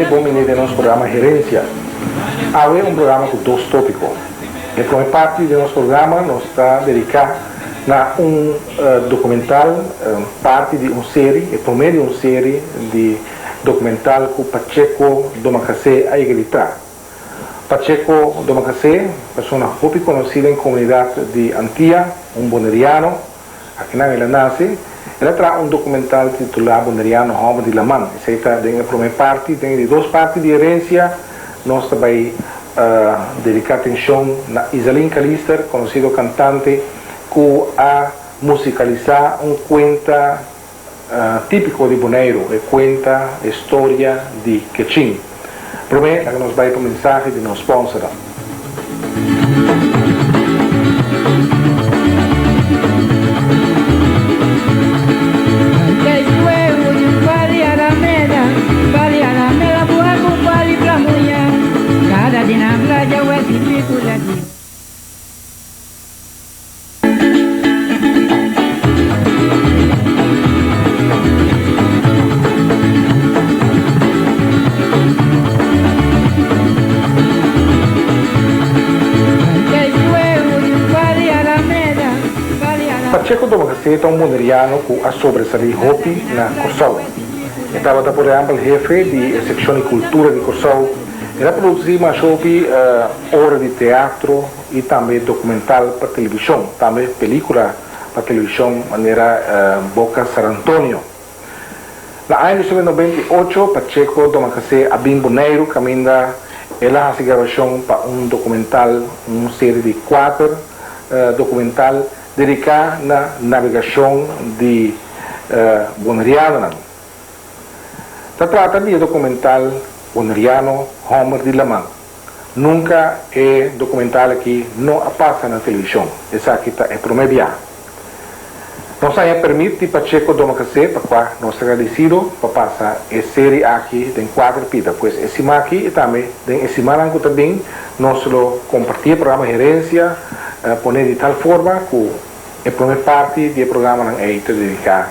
Nuevamente bon bini den nos programa Herencia. Awe un programa ku dos tópiko. E promé parti di nos programa nos ta dediká na un dokumental, parti di un seri, e promé di un seri di dokumental ku Pacheco Domacassé a yega di traha. Pacheco Domacassé, persona hopi konosí den komunidat di Antia, un boneriano, Akinan el a nase. El a traha un dokumental titulá Boneriano Hòmber di Laman. Esei ta den e promé parti. Den e di dos parti di Herensia nos ta bai dediká atenshon na Izaline Calister, konosido kantante ku a musikalisá un kuenta típiko di Boneiru, e kuenta, e storia di Kechin. Promé laga nos bai pa mensahe di nos spònsernan. Pacheco Domacassé ta un boneriano ku a sobresalí hopi na Kòrsou. E tabata por ehèmpel hefe di e sekshon di kultura di Kòrsou. El a produsí masha hopi obra di teatro, i tambe dokumental pa televishon, tambe pelíkula pa televishon manera Boca San Antonio. Na aña 1998 Pacheco Domacassé a bin Boneiru kaminda el a hasi grabashon pa un dokumental, un seri di kuater dokumental dediká na nabegashon di bonerianonan. Ta trata di e dokumental Boneriano Hòmber di Laman. Nunka e dokumental aki no a pasa na televishon. Esaki ta e promé biaha. Nos haña permit di Pacheco Domacassé pa kua nos ta gradisido pa pasa e seri aki den kuater pida. Pues e sima aki i tambe den e simannan ku ta bin nos lo kompartí e programa Herensia pone di tal forma ku e promé parti di e programanan ei ta dediká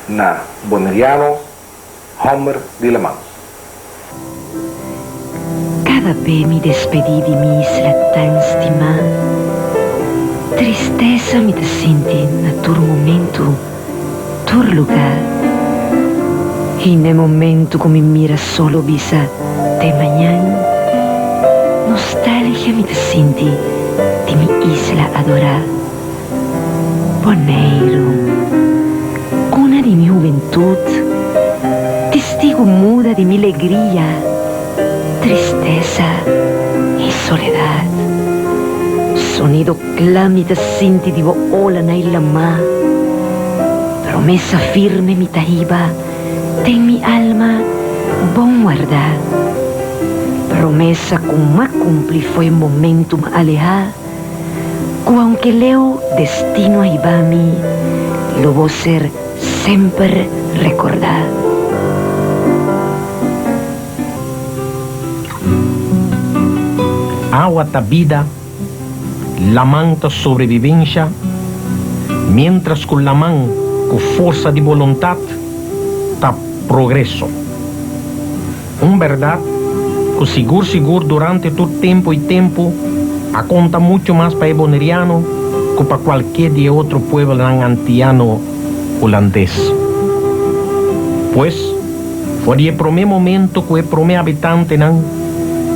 na Boneriano. Hòmber di laman. Kada be mi despedí di mi isla tan stimá, tristesa mi ta sinti na tur momentu, tur lugá. I n'e momentu ku mi mira solo bisa te mañan, nostalgia mi ta sinti di mi isla adorá. Boneiru, kuna di mi hubentut, testigu muda di mi legria, tristesa i soledat. Sonido kla mi ta sinti di bo ola na e lamá, promesa firme mi ta hiba den mi alma bon wardá. Promesa ku m'a kumpli fo'i momentu m'a alehá. Ku aunke leu destino a hiba mi, lo bo ser semper rekordá. Awa ta bida, laman ta sobrebibensha, miéntras ku laman ku forsa di boluntat ta progreso. Un bèrdat ku sigur sigur durante tur tempu i tempu a konta muchu mas pa e boneriano ku pa kualke di e otro pueblonan antiano hulandes. Pues, for di e promé momento ku e promé habitantenan,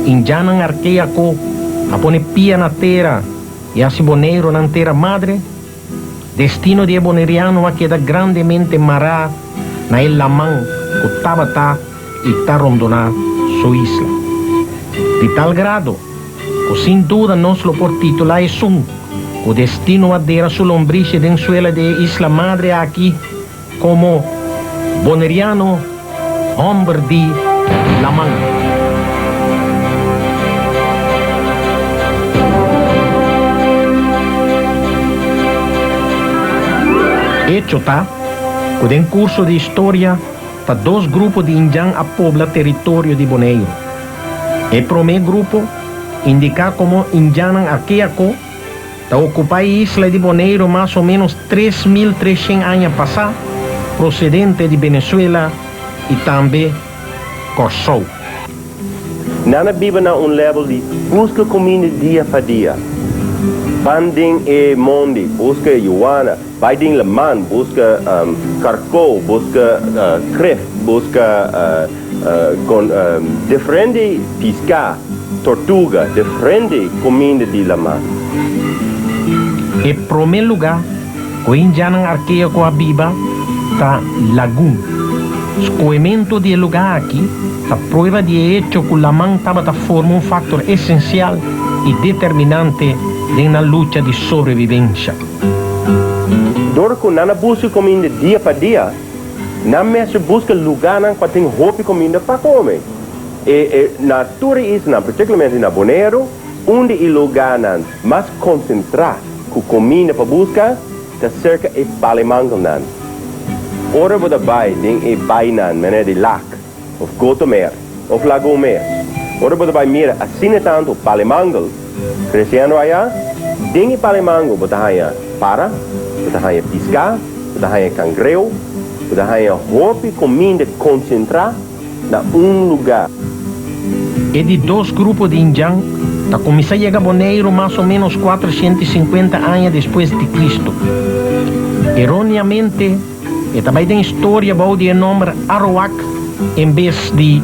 indjannan arkeako, a pone pia na tera i hasi Boneiru nan tera madre, Destino di e boneriano a keda grandemente mará na e laman ku tabata i ta rondoná su isla. Di tal grado ku sin duda nos lo por titulá esun ku destino a dera su lombrishi den suela di e isla madre aki komo Boneriano Hòmber di Laman. Echo ta ku den kurso di historia ta dos grupo di indjan a pobla teritorio di Boneiru. E promé grupo, indiká komo indjannan arkeako, Ta okupá e isla di Boneiru mas o ménos 3300 aña pasá, prosedente di Venezuela i tambe Kòrsou. Nan a biba na un level di buska kuminda dia pa dia. Ban den e mondi, buska yuana, bai den laman, buska karkó, buska kref, buska kon diferente piská, tortuga, diferente kuminda di laman. E promé lugá ku e indjannan arkeoko a biba ta Lagun. Skoementu di e lugá aki ta prueba di e echo ku laman tabata forma un faktor esensial i determinante den nan lucha di sobrebibensha. Dor ku nan a buska kuminda dia pa dia, nan mester buska lugánan ku a tin hopi kuminda pa kome. E e na tur e islanan, partikularmente na Boneiru, un di e lugánan mas konsentrá ku kuminda pa buska ta serka e palemangelnan. Ora bo ta bai den e bainan manera di Lac of Gotomeer of Lagoen mes, ora bo ta bai mira asina tantu palemangel kresiendo aya, den e palemangel bo ta haña para, bo ta haña piská, bo ta haña kangreu, bo ta haña hopi kuminda konsentrá na un lugá. E di dos grupo di indjan ta kuminsá yega Boneiru mas o ménos 450 aña despues di Kristu. Eróneamente, e ta bai den historia bou di e nòmber Arowak en bes di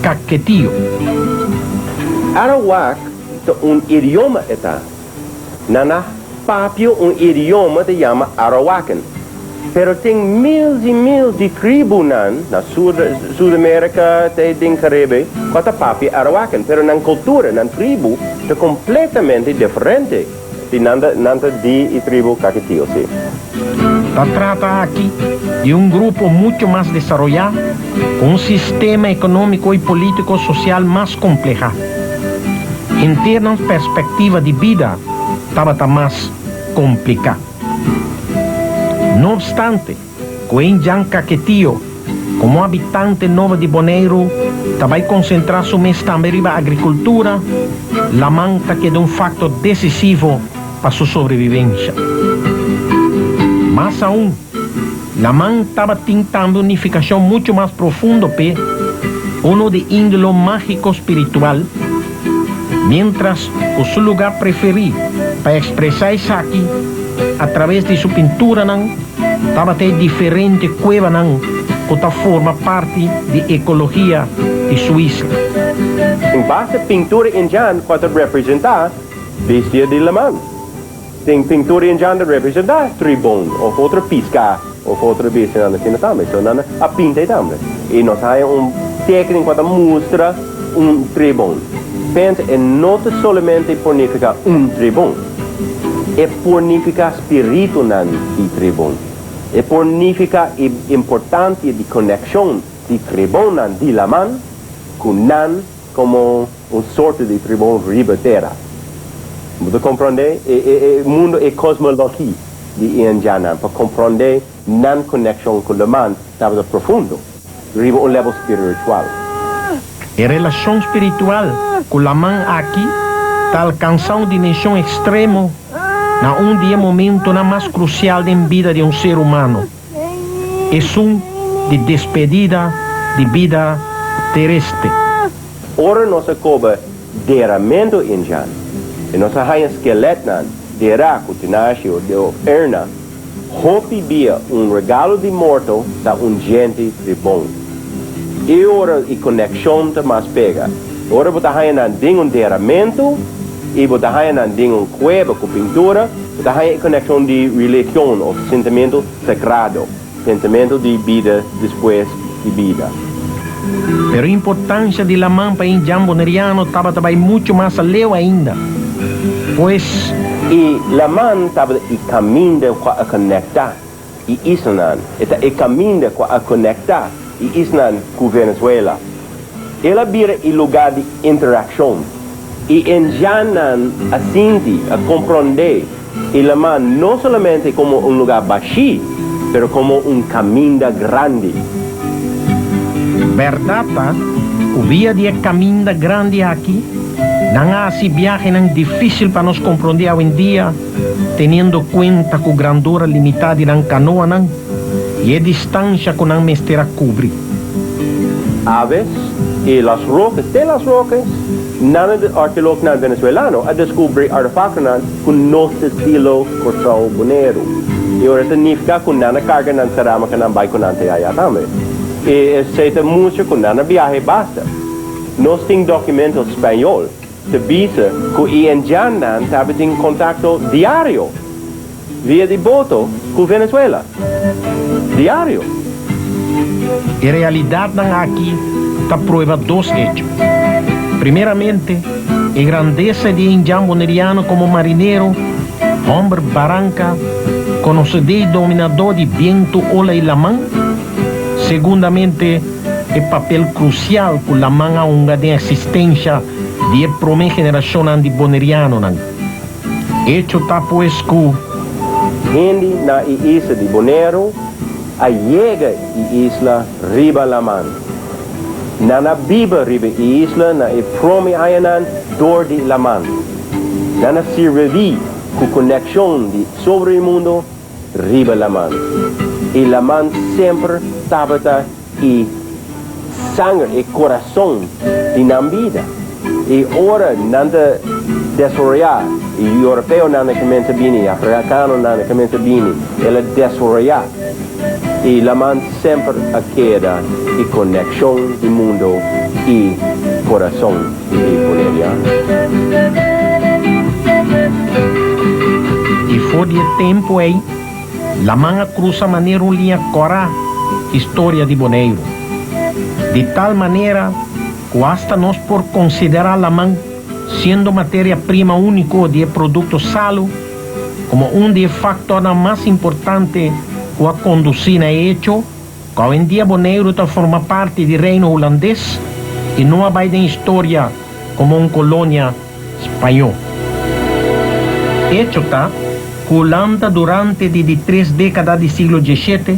Kaketio. Arowak ta un idioma e ta. Nan a papia un idioma ta yama Arawakan. Pero tin mils i mils di tribunan na Sud America te den Caribe cu a ta papia Arawakan. Pero nan cultura, nan tribu ta completamente diferente di nan ta nan ta di e tribu Caquetio, si. Ta trata aki di un grupo mucho mas desaroyá cu un sistema economico y politico social mas compleha. Henter nan perspectiva di bida tabata mas complica. No obstante, cu e indjan Caquetio, como habitante nobo di Boneiru, ta bay concentra su mes tambe riba agricultura, laman ta keda un factor decisivo pa su sobrevivencia. Mas aun, laman tabatin tambe un nificacion mucho mas profundo p'e, uno di índolo mágico-spiritual, miéntras ku su lugá preferí pa ekspresá esaki a traves di su pinturanan tabata e diferente kuebanan ku ta forma parti di ekologia di su isla. En base pintura indjan ku a ta representá bestia di laman. Tin pintura indjan ta representá tribon òf otro piská òf otro bestianan asina tambe. So nan a pinta ei tambe. I nos haña un tekening ku a ta mustra un tribon. Pensa, e no ta solamente por nifiká un tribon. E por nifiká spiritunan di tribon. E por nifiká e importansia di konekshon di tribonnan di laman ku nan komo un sorto di tribon riba tera. Bo ta komprondé e e mundo e kosmologi di indjannan pa komprondé nan konekshon ku laman tabata profundo riba un level spiritual. E relashon spiritual ku laman aki ta alkansá un dimenshon ekstremo na un di e momentonan mas krusial den bida di un ser humano. Esun di despedida di bida tereste. Ora nos a koba deramentu indjan i nos a haña skeletnan derá ku tinashi of erna, hopi bia un regalo di morto ta un djente tribon. E ora e konekshon ta mas pega. Ora bo ta haña nan den un deramentu i bo ta haña nan den un kueba ku pintura, bo ta haña e konekshon di religion òf sentimentu sagrado, sentimentu di bida despues di bida. Pero e importansha di laman pa e indjan boneriano tabata bai muchu mas aleu ainda. Pues. E laman tabata e kaminda ku a konektá e islanan. E ta e kaminda ku a konektá e islanan ku Venezuela. El a bira e lugá di interakshon. E indjannan a sinti, a komprondé e laman no solamente komo un lugá bashí, pero komo un kaminda grandi. Bèrdat ta ku via di e kaminda grandi aki, nan a hasi biahenan difísil pa nos komprondé awendia, teniendo kuenta ku grandura limitá di nan kanoanan i e distansha ku nan mester a kubri. aves y Las Roques, te Las Roques, nan a arkeolognan venezolano a descubri artefactonan cu nos estilo Corsou Boneiru. Y ora ta nifica cu nan a carga nan ceramicanan bay cu nan te aya tambe. Y esey ta mustra cu nan a biahe basta. Nos tin documento spañol ta bisa cu e indiannan tabatin contacto diario via di boto cu Venezuela. Diario. E realidadnan aki ta prueba dos hecho. Primeramente, e grandesa di e indian boneriano como marinero, homber baranca, conocedé y dominadó di biento, ola y laman. Segundamente, e papel krusial ku laman a hunga den eksistensha di e promé generashonnan di bonerianonan. Echo ta pues ku. Hende na e isla di Boneiru a yega e isla riba laman. Nan a biba riba e isla na e promé añanan dor di laman. Nan a sirbiví ku konekshon di sobre e mundo riba laman. E laman semper tabata e sanger, e corazon di nan bida. E ora nan ta desaroyá, e europeonan a cuminsa bini, e africanonan a cuminsa bini, el a desaroyá. E laman semper a keda e conexion di mundo y corazon di e Boneriano. I for di e tempu ei, laman a krusa manera un liña kòrá historia di Boneiru. Di tal manera ku asta nos por konsiderá laman siendo materia prima úniko di e produkto salu komo un di e faktornan mas importante ku a kondusí na e echo ku awendia Boneiru ta forma parti di Reino Hulandes i no a bai den historia komo un kolonia spañó. Echo ta ku Hulanda durante di di tres dékada di siglo diesshete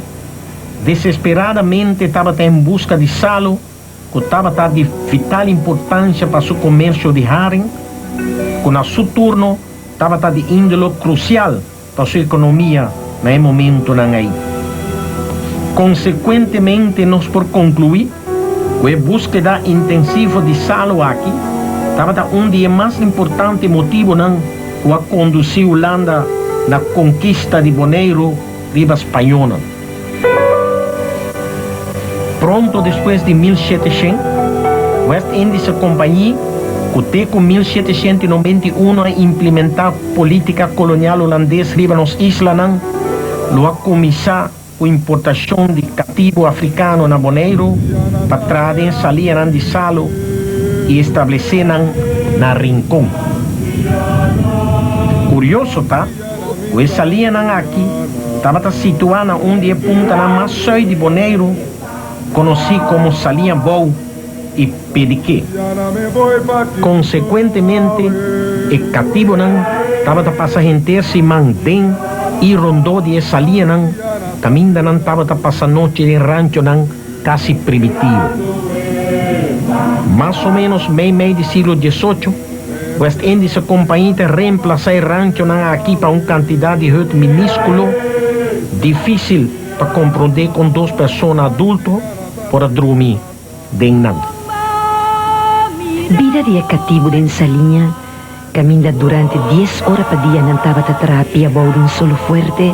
desesperadamente tabata en buska di salu ku tabata di vital importansha pa su komersio di haring, ku na su turno tabata di índolo krusial pa su ekonomia na e momentunan ei. Konsekuentemente nos por konkluí ku e búskeda intensivo di salu aki tabata un di e mas importante motibunan ku a kondusí Hulanda na konkista di Boneiru riba spañónan. Pronto despues di 1700, West Indische Compagnie, ku te ku 1791 a implementá polítika kolonial hulandes riba nos islanan, lo a kuminsá ku importashon di katibu afrikano na Boneiru pa traha den salianan di salu i establesé nan na Rincon. Kurioso ta ku e salianan aki tabata situá na un di e puntanan mas sùit di Boneiru, konosí komo Salia Bou i Pediké. Konsekuentemente, e katibunan tabata pasa henter siman den i rondó di e salianan, kaminda nan tabata pasa nochi den ranchonan kasi primitivo. Mas o ménos mei-mei di siglo diesocho, West Indische Compagnie ta reemplasa e ranchonan aki pa un kantidat di hut minískulo, difísil pa komprondé kon dos persona adulto por a drumi den nan. Bida di e katibu den Saliña, kaminda durante dies ora pa dia nan tabata traha pia bou di un solo fuerte,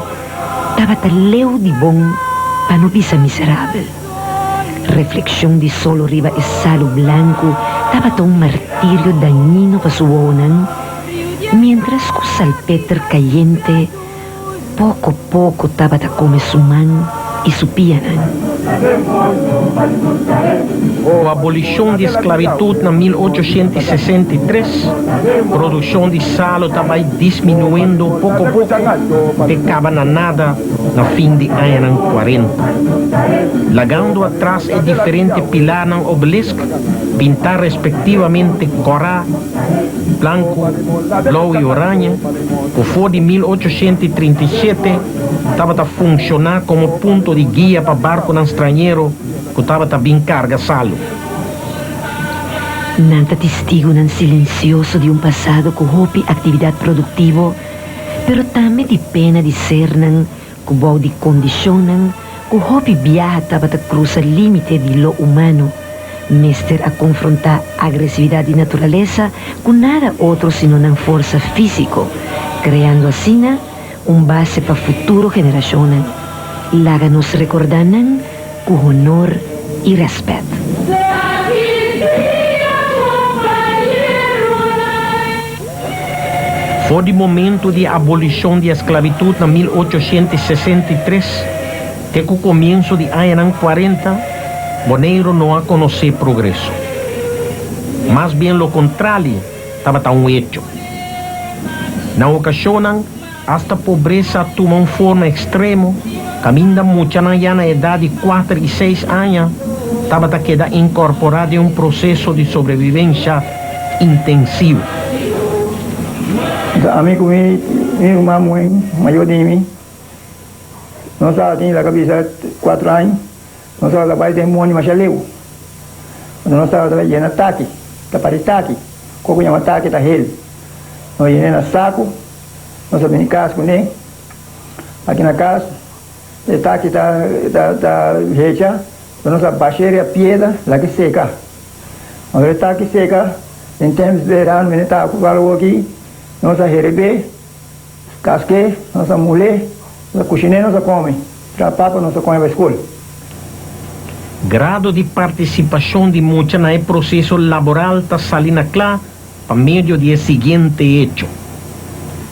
tabata leu di bon pa no bisa miserabel. Reflekshon di solo riba e salu blanku tabata un martirio dañino pa su wowonan, miéntras ku salpeter kayente poko poko tabata kome su man i su pianan. Ku abolishon di esklabitut na 1863, produkshon di salu ta bai disminuendo poko poko te kaba na nada na fin di añanan kuarenta. Lagando atras e diferente pilarnan obelisk pintá respektivamente kòrá, blanku, blou i orañe, ku for di 1837 tabata funshoná komo punto di guia pa barkunan strañero ku tabata bin karga salu. Nan ta testigunan silensioso di un pasado ku hopi aktividat produktivo, pero tambe di pena di sernan ku bou di kondishonnan ku hopi biaha tabata krusa límite di lo humano. mester a konfrontá agresividat di naturalesa ku nada otro sino nan forsa físiko, kreando asina un base pa futuro generashonnan. Laga nos rekordá nan ku honor i rèspèt. For di momento di e abolishon di esklabitut na 1863 te ku komienso di añanan kuarenta, Boneiru no a konosé progreso. Mas bien lo kontrali tabata un echo. Na okashonnan, asta pobresa a tuma un forma ekstremo kaminda muchanan ya na edat di kuater i seis aña tabata keda inkorporá den un proseso di sobrebibensha intensivo. Ami ku mi ruman muhé mayor di mi, nos tabatin laga bisa kuatro aña. Nos tabata bai den mondi masha leu. Unda nos tabata bai yena taki, ta pari taki, ko ku yama taki ta hel. Nos yen'é na saku, nos a bini kas kuné. Aki na kas e taki ta ta hecha, nos a bash'é riba piedra laga e seka. Ora e taki seka, den temps berano mene ta ku kalo aki, nos a hereb'é. Kaske, nos a mul'é, nos a kushiné, nos a kome. Tra papa, nos a kome bai skol. Grado di partisipashon di mucha na e proseso laboral ta sali na kla pa medio di e siguiente echo.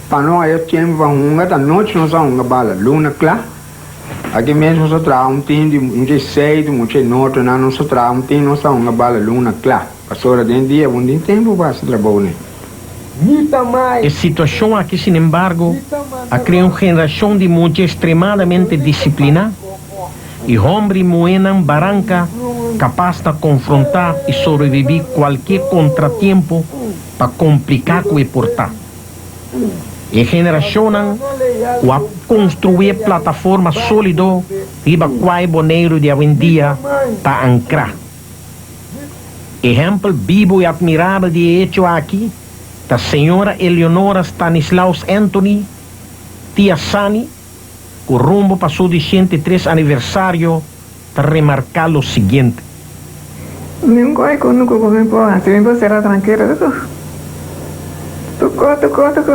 Pa no haya tempu pa hunga, ta nochi nos a hunga bala, luna kla. Aki mes nos a traha un tim di mucha e seidu, mucha e nortenan, nos a traha un tim, nos a hunga bala luna kla. Pasobra den dia bo no tin tempu pa hasi trabou ne. E situashon aki sinembargo a krea un generashon di mucha ekstremadamente disipliná i hòmber i muhénan baranka kapas na konfrontá i sobrebibí kualke kontratiempo pa kompliká ku e por ta. E generashonnan ku a konstruí e plataforma sólido riba kua e Boneiru di awendia ta ankrá. Ehèmpel bibu i atmirabel di e echo aki ta señora Eleonora Stanislaus Anthony, Tia Sani, ku rumbo pa su di 103 aniversario ta remarká lo siguiente. Mi un koi ku nuku ku mi por hasi, mi por sera trankero tuku. Tuko, tuko, tuko.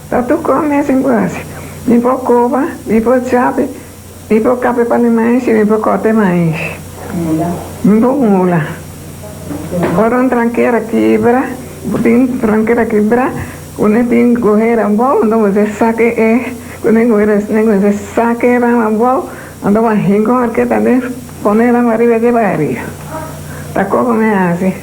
Ta tuko mes mi por hasi. Mi por koba, mi por chapi. Mi por kape pa di maishi, mi por korte maishi. Mi por mula. Ora un trankera kibra, bo tin trankera kibra, ku ne tin gohera abou, anto bo mester saka e, ku ne gohera esne, bo mester saka e rama abou, anto bo a hinka un horketa aden, pone e rama ariba dje bai ariba. Ta koko mi a hasi.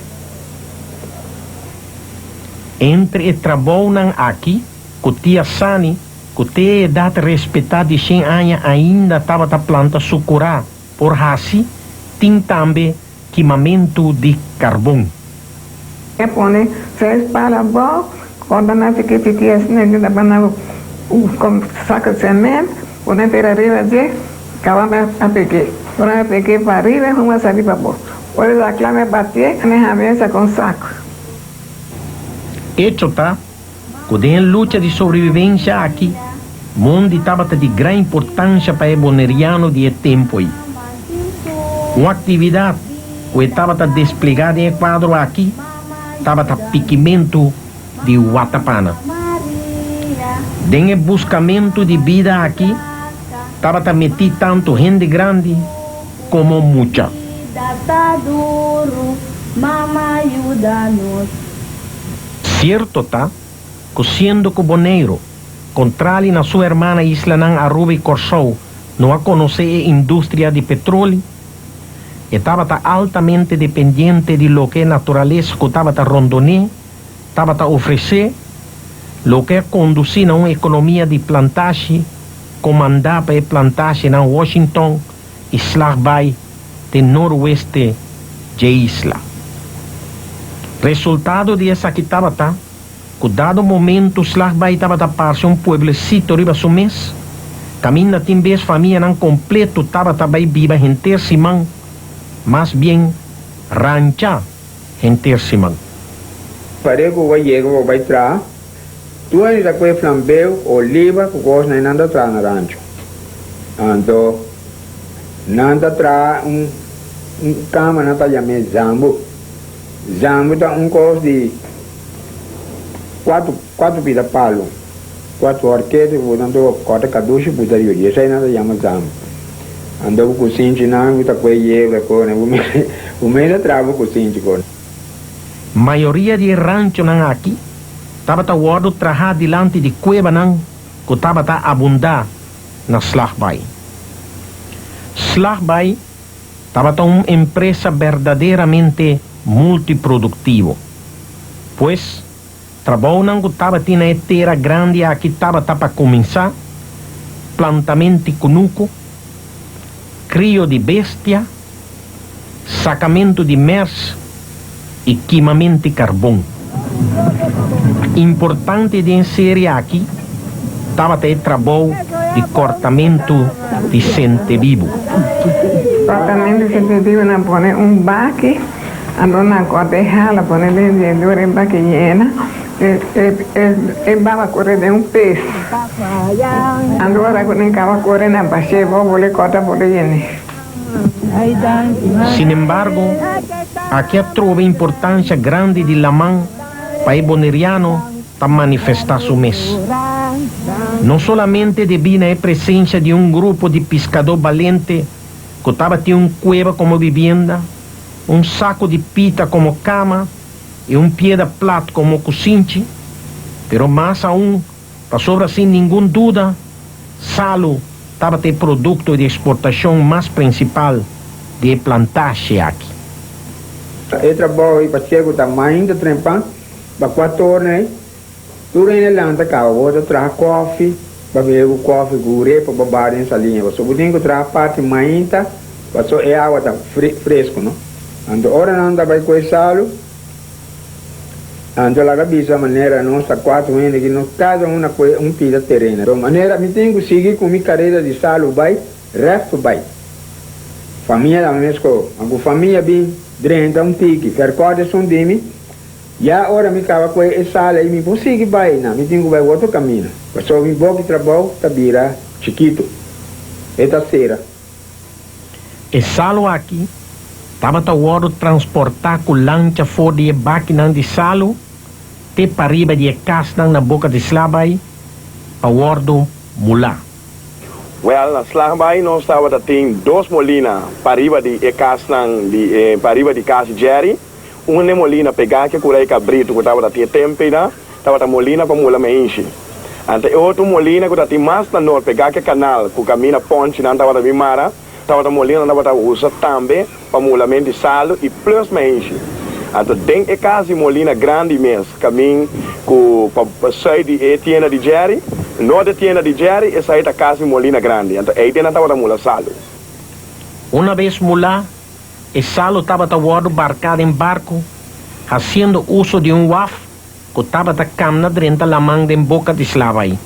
Entre e trabounan aki, ku Tia Sani Ku te e edat respetá di shen aña ainda tabata planta su kurá por hasi, tin tambe kimamentu di karbon. E pone seis pala abou, korta nan chikí chikí asina e ta pana ku sako sement, pone tera riba dje, kaba mi a pek'é. Ora mi a pek'é pa riba e huma sali pa abou. Ora e ta kla mi a batié, mi a haña saka un sako. Echo ta Ku den e lucha di sobrevivensia aki, mondi tabata di gran importansha pa e boneriano di e tempu ei. Un aktividat ku e tabata desplegá den e kuadro aki tabata pikimentu di watapana. Den e buskamentu di bida aki tabata metí tantu hende grandi komo mucha. Sierto ta ku siendo ku Boneiru, kontrali na su hermana islanan Aruba i Kòrsou, no a konosé e industria di petroli, e tabata altamente dependiente di loke e naturalesa ku tabata rondon'é tabata ofresé, loke a kondusí na un ekonomia di plantashi komandá pa e plantashinan Washington i Slagbaai den norweste dje isla. Resultado di esaki tabata ku dado momentu Slagbaai tabata parse un pueblecito riba su mes, kaminda tin bes famianan kompleto tabata bai biba henter siman, mas bien rancha henter siman. Pare ku bo yega bo bai traha, tur hende ta kue flambeu, oliba ku kosnan i nan ta traha na rancho. Anto nan ta traha un. un kama nan ta yam'é zambu. Zambu ta un kos di kuatu kuatu pida palu, kuatu horkete ku bo ta anto kòrta kadushi buta riba dje. Esei nan ta yama zambu. Anto bo kusinchi nan bo ta kue yebra kone bo bo mes a traha bo kusinchi kone. Mayoria di e ranchonan aki tabata wòrdu trahá dilanti di kuebanan ku tabata abundá na Slagbaai. Slagbaai tabata un empresa berdaderamente multiproduktivo. Pues, trabounan ku tabatin na e tera grandi aki tabata pa kuminsá, plantamenti kunuku, krio di bestia, sakamentu di mers i kimamenti karbon. Importante den serie aki tabata e trabou di kòrtamentu di sentebibu. Kòrtamentu di sentebibu nan pone un baki, anto nan kòrta e hala pone den dje dor e baki yena, e baba kore den un pes. Anto ora ku nan kaba kore nan bash'é bo bole kòrta bole yene. Sinembargo, aki a troba importancia grandi di laman pa e Boneriano ta manifesta su mes. No solamente debí na e presencia di un grupo di piscadó balente cu tabatin un cueva como vivienda, un saco di pita como cama y un piedra plat como cusinchi, pero mas aun Pasobra sin ningun duda, salu tabata e produkto di eksportashon mas prinsipal di e plantashe aki. E trabou ei pa chego ta mainta trempan, pa kua torna ei, tur hende lanta kaba, bo ta traha kofi, pa bebe ku kofi ku repa pa baha den saliña, pasobra bo tin ku traha parti mainta, pasobra e awa ta fresku no. Anto ora nan ta bai ku e salu. Anto laga bisa manera nos ta cuatro hende ki nos cada un a coge un pida tereno. So manera mi tin cu sigui cu mi carera di salu bay resto bay. Famia ta mesco, ma cu famia bin drenta un tiki vercord esun di mi, ya ora mi caba coge e sala ey mi por sigui bay na mi tin cu bay otro camina, pasobra mi boki trabou ta bira chikito, e ta cera. E salu aki tabata wòrdu transportá ku lancha for di e bakinan di salu te pariba di e kasnan na Boka di Slagbaai pa wòrdu mulá. Wèl, na Slagbaai nos tabata tin dos molina pariba di e kasnan di e pariba di kas di Jerry. Un e molina pegá ku e kura e kabritu ku tabata tin e tempu einan, tabata molina pa mula meinshi. Anto e otro molina ku ta tin mas na nort pegá ku e kanal ku kaminda ponchinan tabata bin mara, tabata molina nan tabata usa tambe pa mulament di salu i plus meinshi. Anto den e kas di molina grandi mes kamin ku pa sùit di e tienda di Jerry, nort di e tienda di Jerry, esei ta kas di molina grandi. Anto eiden nan tabata mula salu. Una bes mulá, E salu tabata wòrdu barká den barku, hasiendo uso di un waf ku tabata kamna drenta laman den boka di Slabay.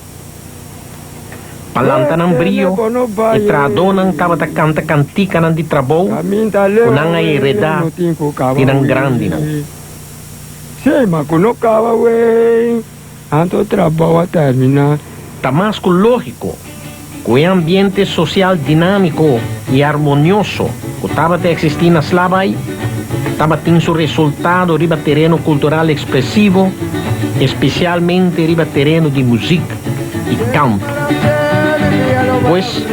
Pa lanta nan brio, e trahadónan tabata kanta kantikanan di trabou ku nan a heredá di nan grandinan. Ta mas ku lógiko ku e ambiente sosial dinámiko i armonioso ku tabata eksistí na Slabay tabatin su resultado riba tereno kultural ekspresivo, espesialmente riba tereno di muzik i kanto. Pues,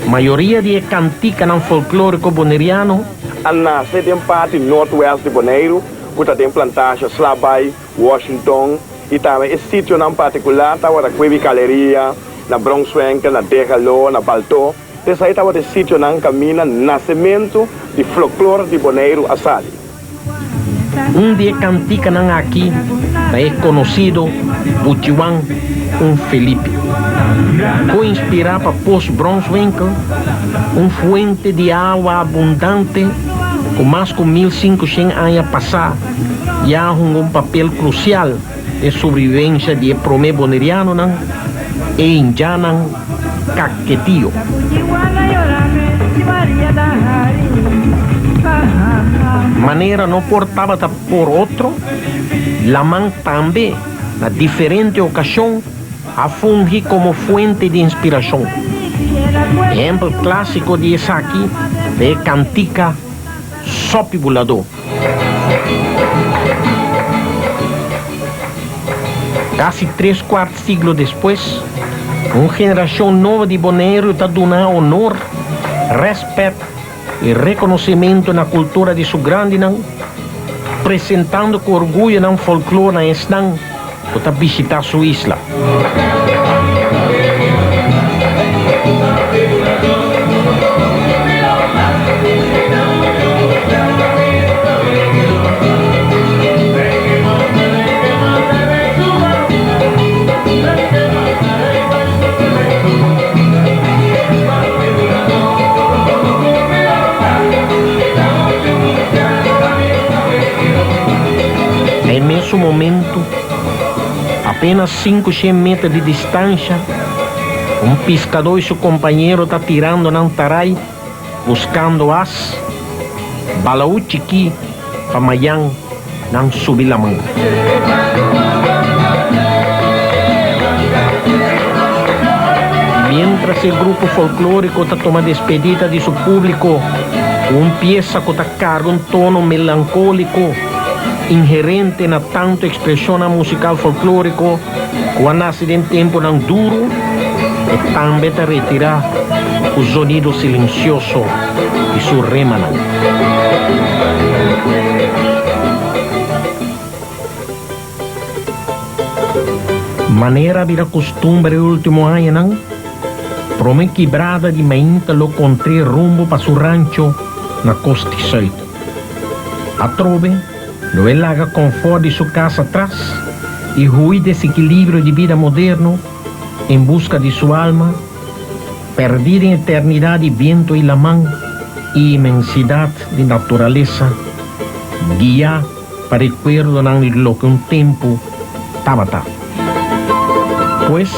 mayoria di e kantikanan folklóriko boneriano, A nase den parti nortwèst di Boneiru, ku ta den plantasha Slabay, Washington i tambe e sitionan partikular tabata Cuevi Galeria, na Bronswenkel, na Degalo, na Baltó. Esei tabata e sitionan kaminda nasementu di floklor di Boneiru a sali. Un di e kantikanan aki ta e konosido Buchiwan un Felipe. Ku inspirá pa Pos Bronswinkel, un fuente di awa abundante ku mas ku 1500 aña pasá ya a hunga un papel krusial den sobrevivensia di e promé bonerianonan, e indjannan Kaketio. Manera no por tabata por otro, laman tambe na diferente okashon a fungi komo fuente di inspirashon. Ehèmpel klásiko di esaki ta e kantika. Sòpi Buladó. Kasi tres kuart siglo despues, un generashon nobo di Boneiru ta duna honor, rèspèt i rekonosementu na kultura di su grandinan, presentando ku orguyo nan folklor na esnan ku ta bishitá su isla. Na e mesun momentu, apenas 500 meter di distansha, un piskadó i su kompañero ta tirando nan tarai buskando as, balaú chikí pa mayan nan subi laman. Miéntras e grupo folklóriko ta tuma despedida di su públiko ku un piesa ku ta karga un tono melankóliko inherente na tantu ekspreshonnan musikal folklóriko ku a nase den tempunan duru, e tambe ta retirá ku zonido silensioso di su remanan. Manera a bira kustumber e último añanan, promé kibrada di mainta lo kontr'é rumbo pa su rancho na Kosti Sùit. Atrobe lo e laga konfòrt di su kas atras i hui desekilibrio di bida moderno en buska di su alma pèrdí den eternidat di bientu i laman i inmensidat di naturalesa, guiá pa rekuerdonan di loke un tempu tabata. Pues,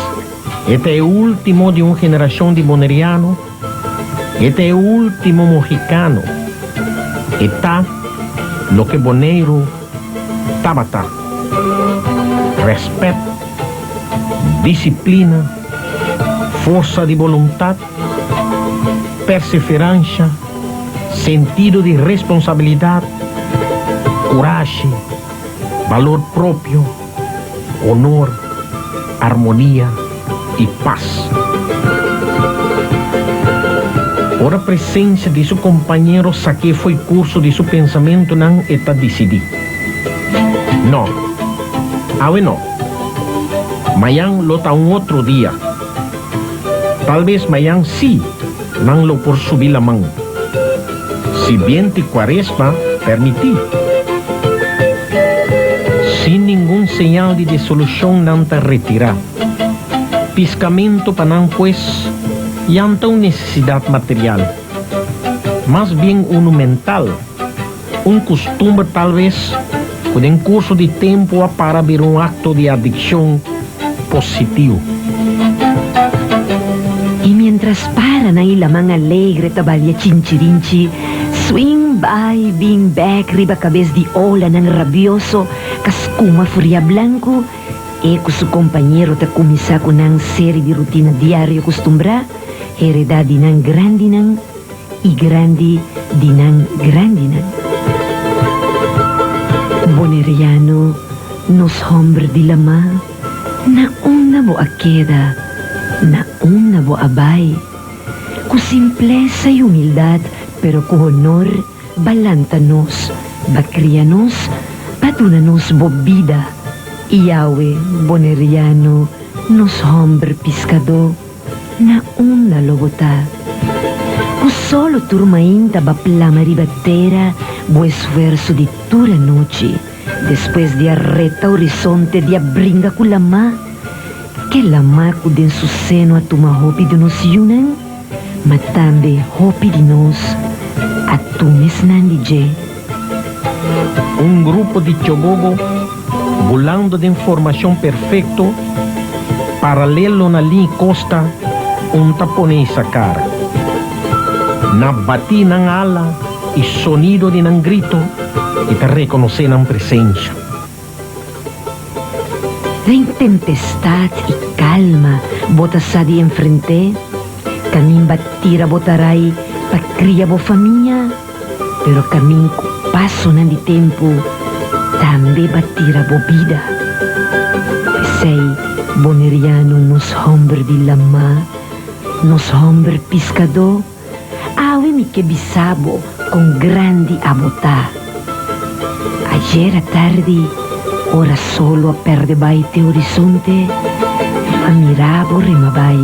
e ta e último di un generashon di boneriano, e ta e último mohikano, e ta loke Boneiru tabata, rèspèt, disiplina, forsa di boluntat, perseveransha, sentido di responsabilidat, kurashi, balor propio, honor, armonia i pas. Ora presensia di su kompañero sak'é fo'i kurso di su pensamentunan e ta disidí, No, awe no. Mayan lo ta un otro dia. Tal bes mayan sí nan lo por subi laman, si bienti kuaresma permití. Sin ningun señal di desolushon nan ta retirá. Piskamentu pa nan pues ya n ta un nesesidat material, mas bien unu mental, un kustumber tal bes ku den kurso di tempu a para bira un akto di adikshon positivo. I mientras paranan i laman alegre ta balia chinchirinchi, swing bai bin bek riba kabes di olanan rabioso ka skuma furia blanku, e ku su kompañero ta kuminsá ku nan seri di rutina diario kustumbrá, heredá di nan grandinan i grandi di nan grandinan. Boneriano, nos hòmber di lamá, na unda bo a keda, na unda bo a bai? Ku simplesa i humildat, pero ku honor, ba lanta nos, ba kria nos, ba duna nos bo bida. I awe, Boneriano, nos hòmber piskadó, Na unda lo bo ta? Ku solo tur mainta ba plama riba tera bo esfuerso di tur anochi, despues di a reta horizonte di a bringa ku lamá? Ke lamá ku den su seno a tuma hopi di nos yunan, ma tambe hopi di nos a tuma esnan di dje. Un grupo di chogogo bulando den formashon perfekto, paralelo na liña kosta, un ta pone isa kara. Na batí nan ala i sonido di nan grito i ta rekonosé nan presensha. Den tempestat i kalma bo ta sa di enfrent'é, kaminba tira bo tarai pa kria bo famia. Pero kamin ku pasonan di tempu tambe ba tira bo bida. P'esei boneriano nos hòmber di lamá, nos hòmber piskadó, awe mi ke bisa bo kon grandi abo ta. Ayer atardi ora solo a pèrdè bai te horizonte, a mira bo rema bai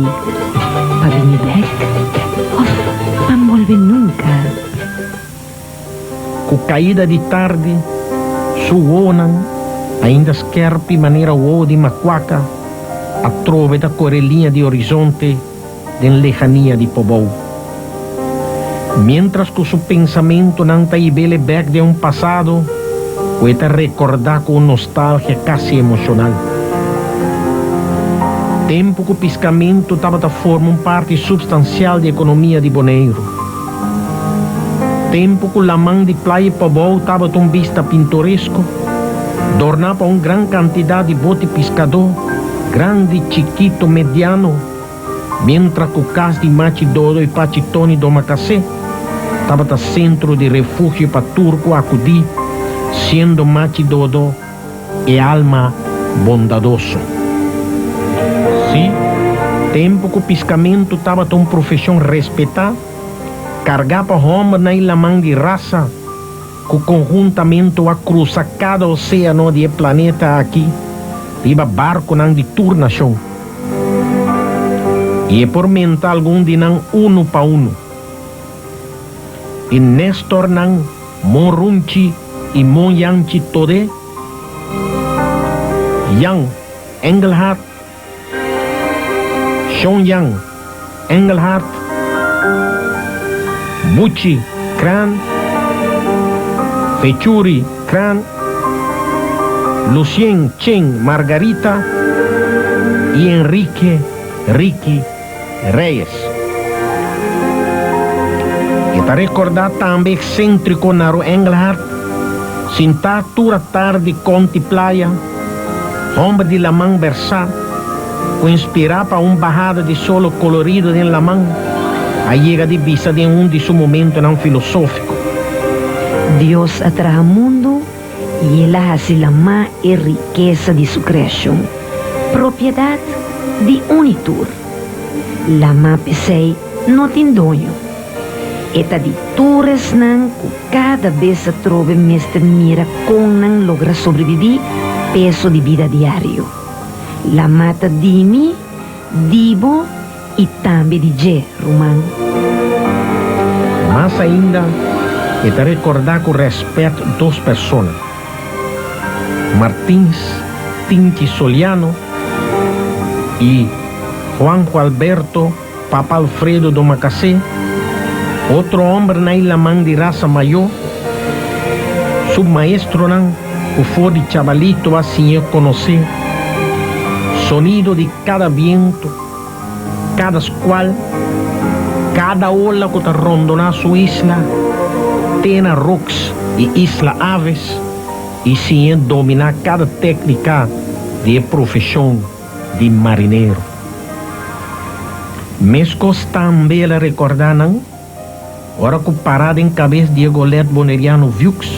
pa bini bèk òf pa n'bolbe nunka. Ku kaida di tardi, su wowonan, ainda skèrpi manera wowo di makuaka, atrobe ta kore liña di horizonte den lehania di pobou. Miéntras ku su pensamentunan ta hib'el e bèk den un pasado ku e ta rekordá ku un nostalgia kasi emoshonal. Tempu ku piskamentu tabata forma un parti supstansial di ekonomia di Boneiru. Tempu ku laman di Playa Pobou tabata un bista pintoresko, dorná pa un gran kantidat di boti piskadó, grandi, chikito, mediano, mientra ku kas di Machi Dodo i Pachi Toni Domakasé tabata sentro di refugio pa tur ku akudí, siendo Machi Dodo e alma bondadoso. Sí, tempu ku piskamentu tabata un profeshon respetá, kargá pa hòmbernan i laman di rasa ku konhuntamentu a krusa kada oséano di e planeta aki riba barkunan di tur nashon. I e por menta algun di nan unu pa unu. E Néstornan Mon Runchi i Mon Yanchi Todé, Jan Engelhard, Shon Jan Engelhard, Buchi Kraan, Fechuri Kraan, Lucien Chen Margarita i Enrique Ricky Reyes. E ta rekordá tambe ekséntriko Naro Engelhard, sintá tur atardi konti playa, hòmber di laman bèrsá, ku inspirá pa un bahada di solo kolorido den laman, a yega di bisa den un di su momentonan filosófiko. Dios a traha mundu i el a hasi lamá e rikesa di su kreashon, propiedat di un i tur. Lamá p'esei no tin doño. E ta di tur esnan ku kada bes atrobe mester mira kon nan logra sobrebibí peso di bida diario. Lamá ta di mi, di bo i tambe di dje, ruman. Mas ainda, e ta rekordá ku rèspèt dos persona, Martins Tinchi Soliano i Juanjo Alberto Papa Alfredo Domacassé, otro hòmber na e laman di rasa mayó, su maestronan ku for di chabalito a siñ'é konosé sonido di kada bientu, kada skual, kada ola ku ta rondoná su isla, te na Rocks i Isla Aves, i siñ'é dominá kada téknika di e profeshon di marinero. Meskos tambe el a rekordá nan ora ku pará den kabes di e golet boneriano Vieux,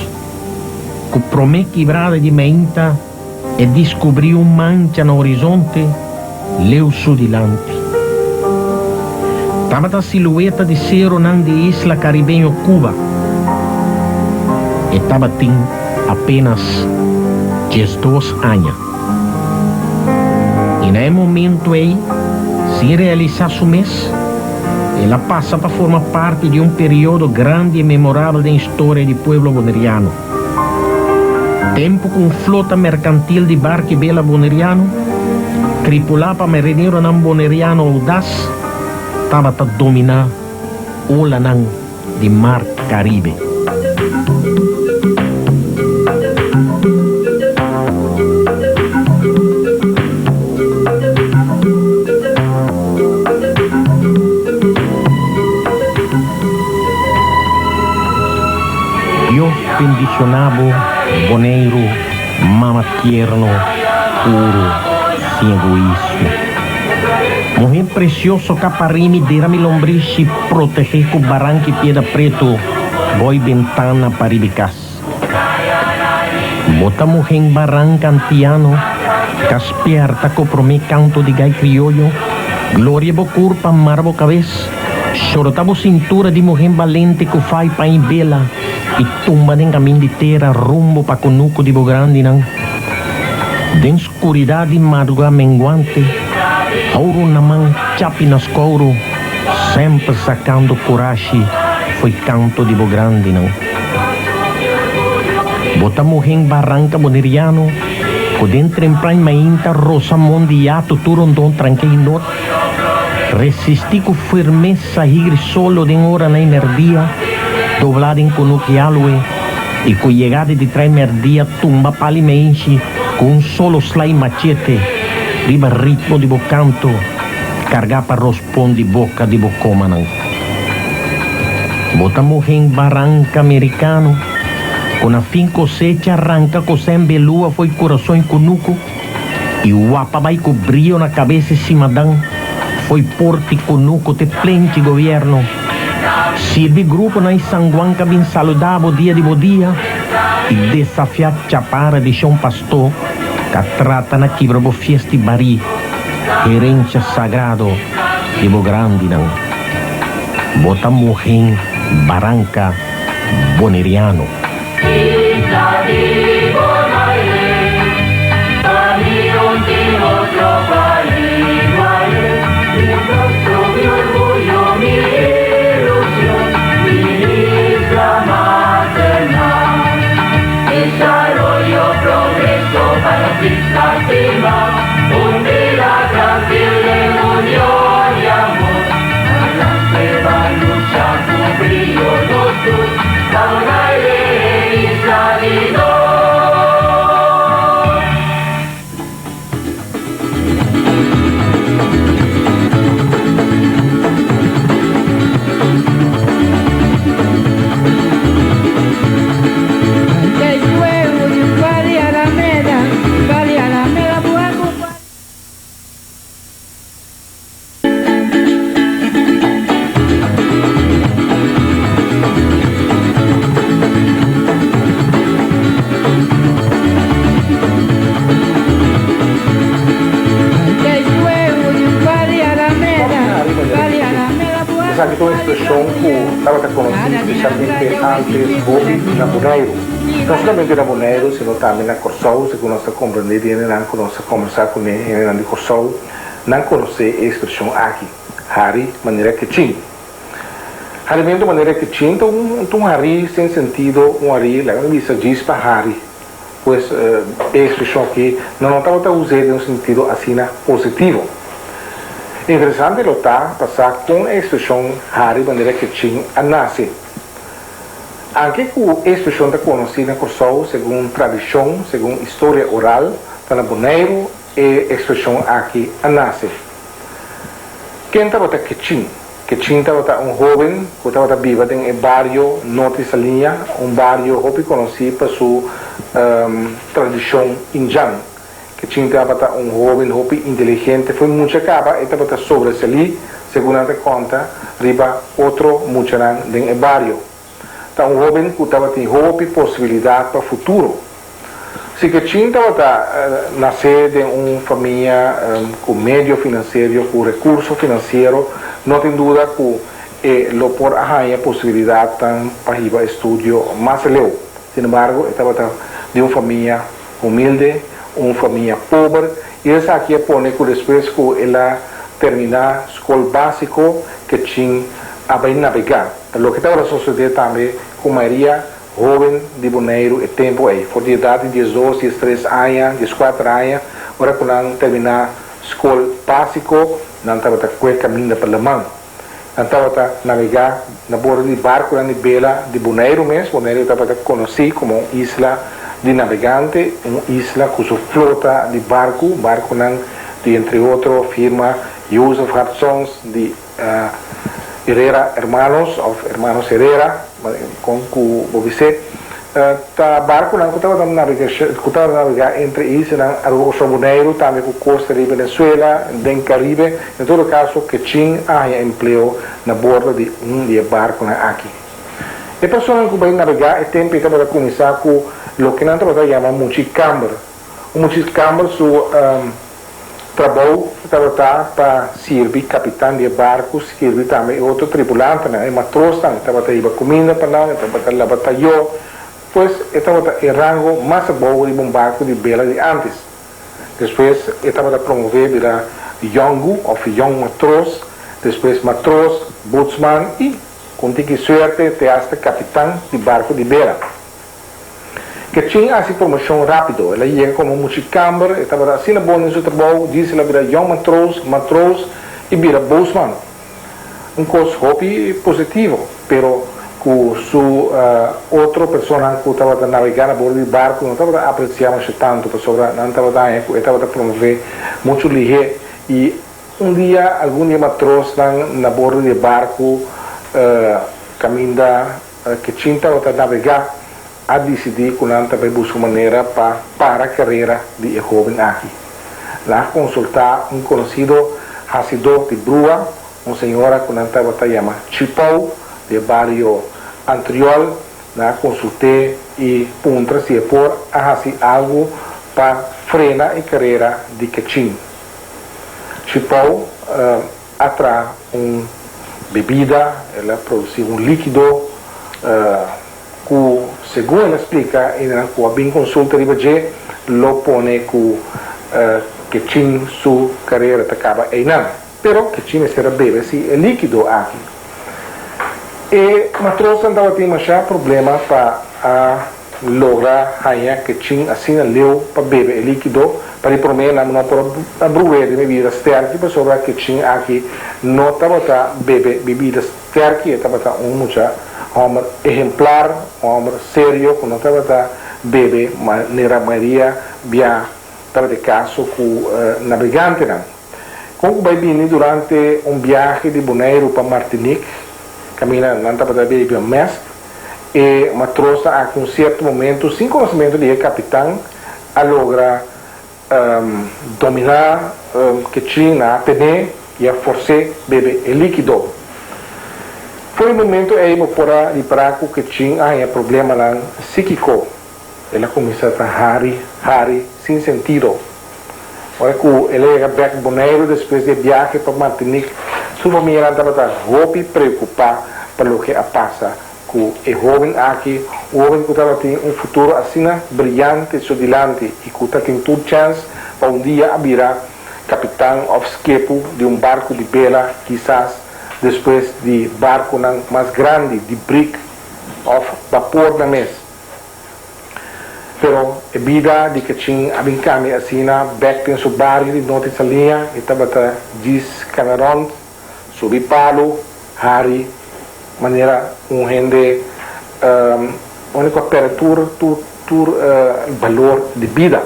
ku promé kibrada di meinta e diskubrí un mancha na horizonte leu su dilanti. Tabata silueta di seronan di e isla karibeño Cuba. E tabatin apenas 12 aña. I na e momento ei, sin realisá su mes, el a pasa pa forma parti di un periodo grandi e memorabel den historia di pueblo boneriano. Tempu ku un flota merkantil di barki bela boneriano, tripulá pa marineronan boneriano oudas, tabata dominá olanan di Mar Caribe. Dios bendiciona bo Boneiru mama tierno puro sin egoismo. Muher precioso caparimi dera mi lombrishi protege cu baranki piedra preto. Bo'i bentana pariba e kas. Bo ta muhé baranka antiano, ka spierta ku promé kanto di gai krioyo, gloria bo kurpa, mara bo kabes, shorota bo sintura di muhé balente ku fai pañi bela i tumba den kamin di tera rumbo pa kunuku di bo grandinan. Den skuridat di madrugá menguante, houru na man, chapi na skouru, semper sakando kurashi fo'i kanto di bo grandinan. Bo ta muhé baranka boneriano ku den tremprain mainta rosa mondi yatu tur rondon tranke i not, resistí ku firmesa higri solo den oranan i mèrdia, doblá den kunuki alwe i ku yegada di trai mèrdia tumba pali meinshi ku un solo slai machete riba ritmo di bo kanto kargá pa rospon di boka di bo komanan. Bo ta muhé baranka merikano ku na fin kosecha ranka kosèn belua fo'i kurason i kunuku i wapa bai ku brio na kabes i simadan fo'i port'i kunuku te plenchi gobièrnu. Sirbi gruponan i sanguan ka bin saludá bo dia di bo dia i desafiá chapara di shon pastó ka trata na kibra bo fiest'i barí, herensha sagrado di bo grandinan. Bo ta muhé baranka boneriano. Esaki ta un ekspreshon ku tabata konosí spesialmente ántes hopi na Boneiru. No solamente na Boneiru, sino tambe na Kòrsou, segun nos ta komprendé di hendenan ku nos ta kòmbersá kuné, hendenan di Kòrsou. Nan konosé e ekspreshon aki, hari manera kichin. Harimentu manera kichin ta un ta un harí sin sentido, un harí, laga mi bisa, djis pa hari. Pues, e ekspreshon aki nan no tabata us'é den un sentido asina positivo. Interesante lo ta pa sa kon e ekspreshon hari manera kichin a nase. Anke ku e ekspreshon ta konosí na Kòrsou segun tradishon, segun historia oral, ta na Boneiru E ekspreshon aki a nase. Ken tabata Kechin? Kechin tabata un hóben ku tabata biba den e bario Norte Saliña, un bario hopi konosí pa su tradishon indjan. Kechin tabata un hóben hopi inteligente, fo'i mucha kaba e tabata sobresalí, segun nan ta konta, riba otro muchanan den e bario. Ta un hóben ku tabatin hopi posibilidat pa futuro. Si Kechin tabata nasé den un famia ku medio finanserio, ku rekurso finansiero, no tin duda ku e lo por a haña posibilidatnan pa hiba estudio mas leu. Sin embargo, e tabata di un famia humilde, un famia pober, i esaki a pone ku despues ku el a terminá skol básiko, Kechin a bai nabegá. Ta loke tabata sosodé tambe ku mayoria Hóben di Boneiru e tempu ei, for di edat di diesdos, diestres aña, dieskuater aña, ora ku nan terminá skol básiko, nan tabata kue kaminda pa laman. Nan tabata nabegá na bordo di barkunan di bela di Boneiru mes. Boneiru tabata konosí komo un isla di nabegante, un isla ku su flota di barku, barkunan di entre otro firma Jozef Hartsons di Herrera Hermanos of Hermanos Herrera, kon ku bo bis'é, ta barkunan ku tabata ku tabata nabegá entre e islanan Aruba, Kòrsou, Boneiru, tambe ku kosta di Venezuela, den Karibe. En todo kaso, Kechin a haña empleo na bordo di un di e barkunan aki. E personanan ku bai nabegá e tempu ei tabata kuminsá ku loke nan tabata yama muchi kamber. Un muchi kamber su trabou tabata pa sirbi kapitan di e barku, sirbi tambe e otro tripulantenan, e matrosnan. E tabata hiba kuminda pa nan, e tabata laba tayó. Pues e tabata e rango mas abou riba un barku di bela di ántes. Despues e tabata promové bira yòngu òf yòn matros, despues matros, bootsman i, ku un tiki suerte, te asta kapitan di barku di bela. Ketchin a hasi promoshon rápido. El a yega komo muchikamber, e tabata asina bon den su trabou, djis el a bira yòn matros, matros i bira bootsman. Un kos hopi positivo, pero ku su otro personanan ku tabata nabegá na bordo di barku no tabata apresiá masha tantu, pasobra nan tabata haña ku e tabata promové muchu lihé. I un dia algun di e matrosnan na bordo di e barku kaminda Ketchin tabata nabegá a disidí ku nan ta bai buska un manera pa para karera di e hóben aki. Nan a konsultá un konosido hasidó di brua, un señora ku nan tabata yama Chipou, di e bario Antriol. Nan a konsult'é i puntra si e por a hasi algu pa frena e karera di Ketchin. Chipou a traha un bebida, el a produsí un líkido, ku segun el a splika hendenan ku a bin konsulta riba dje lo pone ku Ketchin su karera ta kaba einan. Pero Ketchin mester a bebe si e likido aki. E matrosnan tabatin masha problema pa a logra haña Ketchin asina leu pa bebe e likido. Pa di promé nan no por a bru'é den bebida sterki pasobra Ketchin aki no tabata bebe bebida Sterki e tabata un mucha hòmber ehemplar, un hòmber serio ku no tabata bebe manera mayoria bia tabata e kaso ku nabegantenan. Kon ku bai bini durante un biahe di Boneiru pa Martinique, kaminda nan tabata bebe mest, e matrosnan aki un sierto momentu sin konosementu di e kapitan a logra Dominá Ketchin a ten'é i a fors'é bebe e líkido. For e momento ei bo por a ripará ku Ketchin a haña problemanan síkiko. El a kuminsá ta hari, hari sin sentido. Ora ku el a yega bèk Boneiru despues di e biahe pa Martinique, su famianan tabata hopi preokupá pa loke a pasa Ku e hóben aki, un hóben ku tabatin un futuro asina briyante su dilanti i ku ta tin tur chèns pa un dia a bira kapitan òf skepu di un barku di bela, kisas despues di barkunan mas grandi di brik òf bapornan mes. Pero e bida di Kachin a bin kambia asina bèk den su bario di Norte Saliña, e tabata djis kana rònt, Subi palu, hari, manera un hende unda ku a pèrdè tur tur tur balor di bida.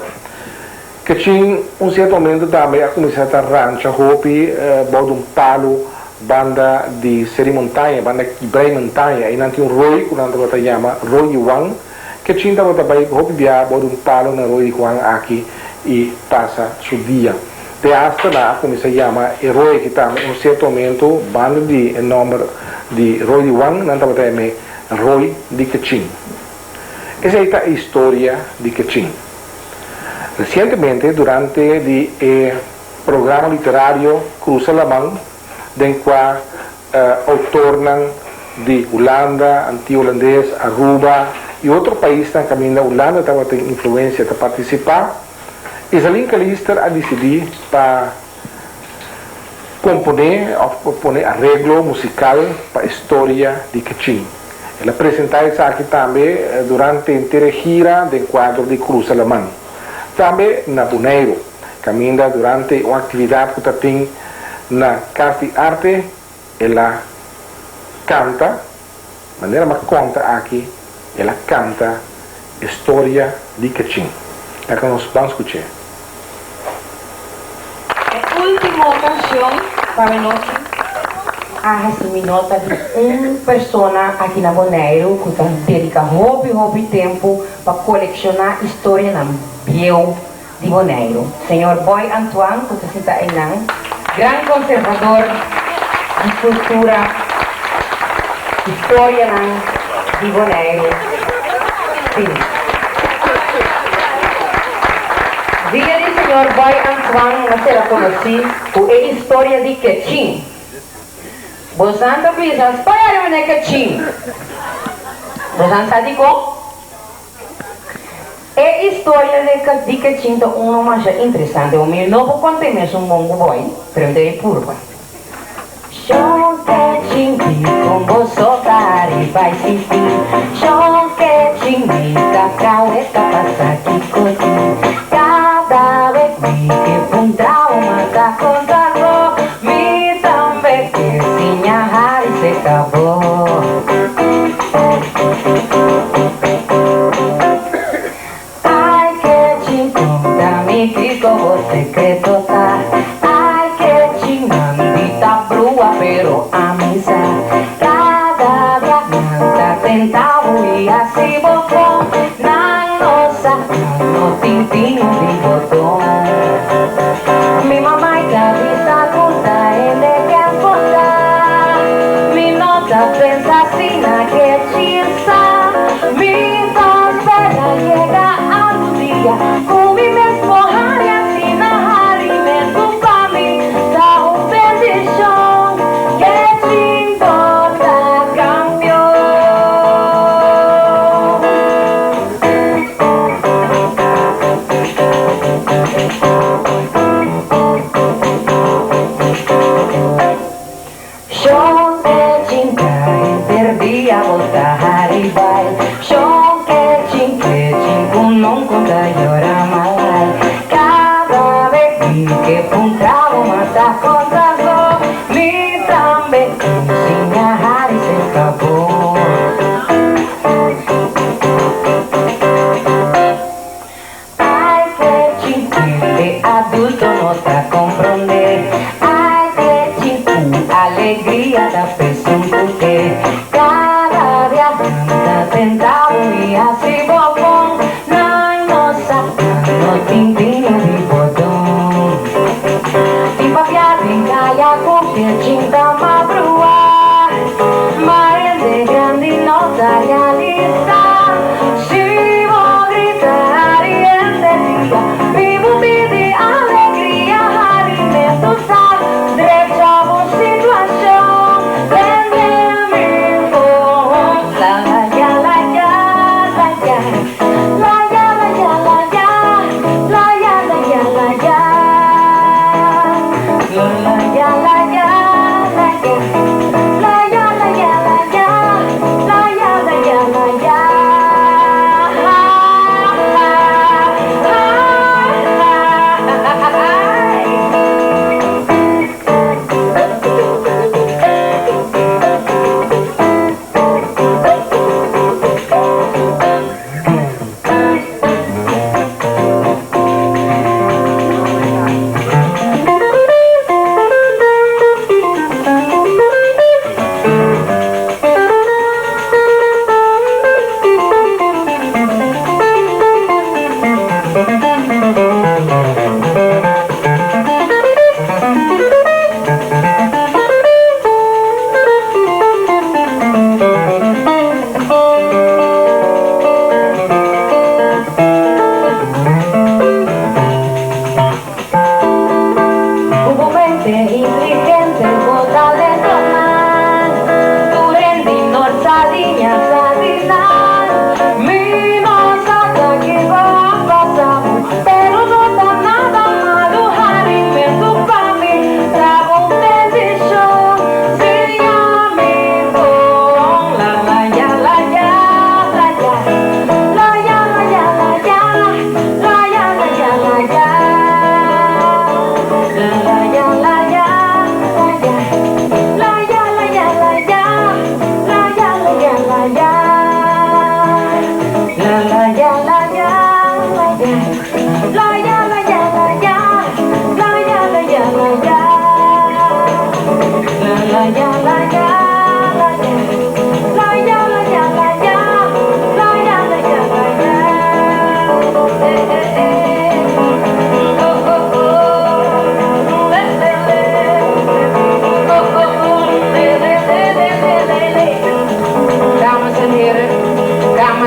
Kachin un sierto momento tambe a kuminsá ta rancha hopi bou di un palu banda di Seri Montaña, banda Kibrei Montaña. Einan tin un roi ku nan tabata yama Roi di Juan. Kachin tabata bai hopi bia bou di un palu na Roi di Juan aki i pasa su dia. Te asta nan a kuminsá yama e roi aki tambe un sierto momento banda di e nòmber di Roi di Wan nan tabata yam'é Roi di Kachin. Esei ta e historia di Kachin. Resientemente durante di e programa literario Krusa Laman den kua outornan di Hulanda, Antia Hulandes, Aruba i otro paisnan kaminda Hulanda tabatin influensia ta partisipá, Izaline Calister a disidí pa komponé òf pa pone areglo musikal pa e storia di Kachin. El a presentá esaki tambe durante henter e gira den kuadro di Krusa Laman. Tambe na Boneiru, kaminda durante un aktividat ku ta tin na Kas di Arte el a kanta, manera mi a konta aki, el a kanta e storia di Kachin. Laga nos ban skuch'é. E ultimo cancion pa mi nochi a haci mi nota di un persona aki na Boneiru cu ta dedica hopi hopi tempo pa colecciona historianan bieu di Boneiru. Señor Boy Antoine cu ta sinta einan, gran conservador di cultura, historianan. di Boneiru tin. Via di señor Boy Antoine a sera konosí ku e historia di Kechin. Bosan ta bisa, Spaya di meneer Kechin! Bosan sa dikon? E historia di Kechin ta uno masha interesante. Mi no por konta e mesun bon ku Boy, pero mi ta e purba. Shon Kechin dikon boso ta riba e sisi? Shon Kechin mi ta kawe ta pasa kiko tin? Kada bes mi ke puntra bo mata konta bo mi tambe ke siña hari seka bo. Ai Kechin konta mi kiko bo sekreto ta. Ai Kechin maldita brua pero ami sa. Kada bia nan ta tenta bo i hasi bo kon. Nan no sa nan no tin tino di botón. Mi mamai ta bisa ku ta hende ke bota. Mi no ta pensa asina Kechin sa. Mi ta spera yega algun dia ku mi mes por hari asina hari mesun pa mi ta un bendishon Kechin bo ta kampion. Shon Kechin ta henter dia bo ta hari bai Shon Kechin Kechin ku non ku ta yora malai Kada bes mi ke puntra bo mas ta konta so Mi tambe tin siña hari serka bo. Ai Kechin hende adulto no ta comprende Ai Kechin cu alegria ta pesun cu te Cada bia nan ta tenta bo y haci bo bon Nan no sa nan no tin tino di bordon Tin papia den caya cu Kechin ta mabrua Ma hende.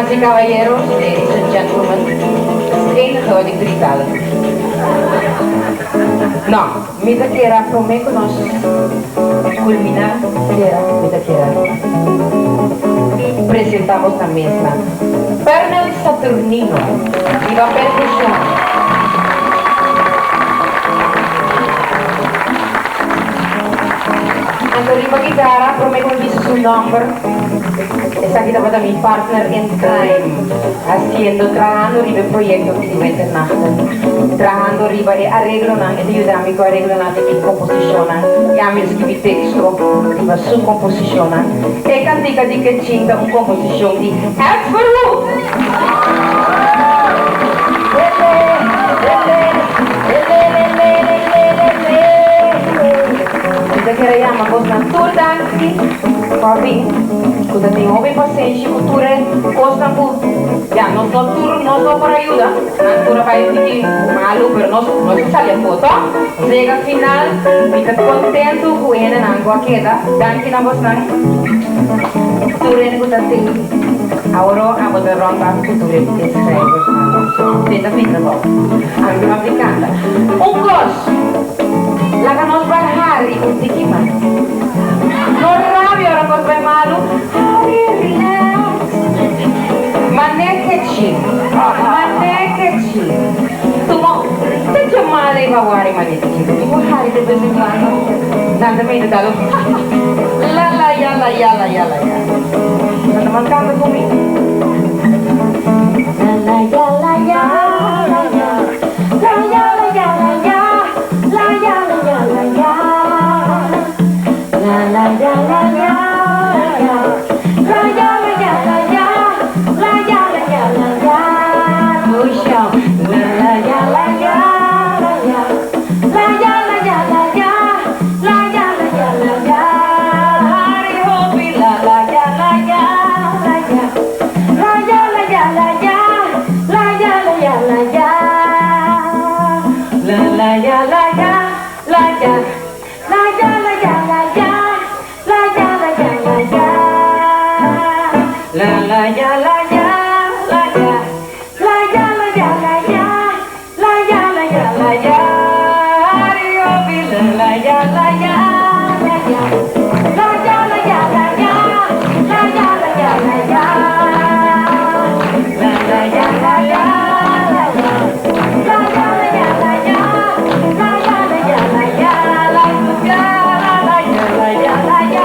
Damas y caballeros, ladies and gentlemen, dat is het enige wat ik drietalig. No, mi ta kier a prome cu nos culmina kier mi ta kier a presenta bos na mesa Pernell Saturnino riba percusion. Anto riba guitara prome cu mi bisa su nomber. Esaki tabata mi partner in crime, haciendo, trahando riba e proyecto di Winternachten, trahando riba e areglonan, e ta yuda mi cu areglonan di mi composicionnan, y ami a scribi texto riba su composicionnan. E cantica di Kechin ta un composicion di Ed Verhoef! Mi ta kere yama bosnan tur danki pa bin ku ta tin hopi pasenshi ku tur e kosnan ku ya nos no tur nos no por a yuda nan tur a bai un tiki malu pero nos nos a sali afó tò nos a yega final mi ta kontentu ku e hendenan ku a keda danki na bosnan tur hende ku ta tin awor abo ta rònt af ku tur e schrijversnan te ta mi trabou ami ta papia kanta un kos. Laga nos bai hari un tiki mas. No rabia ora kos bai malu, hari relax. Manekechi, manekechi. Tuma ta djamada i bawari manekechi. Tuma hari de bes en cuando. Nan ta mete dalo la la ya la ya la ya la ya. Nan ta mas kanta ku mi. La la ya la ya la ya. La ya la ya la ya La ya la ya la ya La la ya la ya la ya La ya la ya la ya La ya la ya la ya Dushau La la ya la ya la ya La ya la ya la ya La ya la ya la ya Hari hopi La la ya la ya la ya La ya la ya la ya La ya la ya la ya La la ya la ya la ya La ya la ya la ya La ya la ya la ya La la ya la ya la ya La ya la ya la ya La ya la ya la ya La la ya la ya la ya La ya la ya la ya La ya la ya la ya La la ya la ya la ya La ya la ya la ya La ya la ya la ya La ya la ya la ya la ya la ya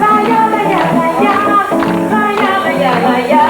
La ya la ya la ya La ya la ya la ya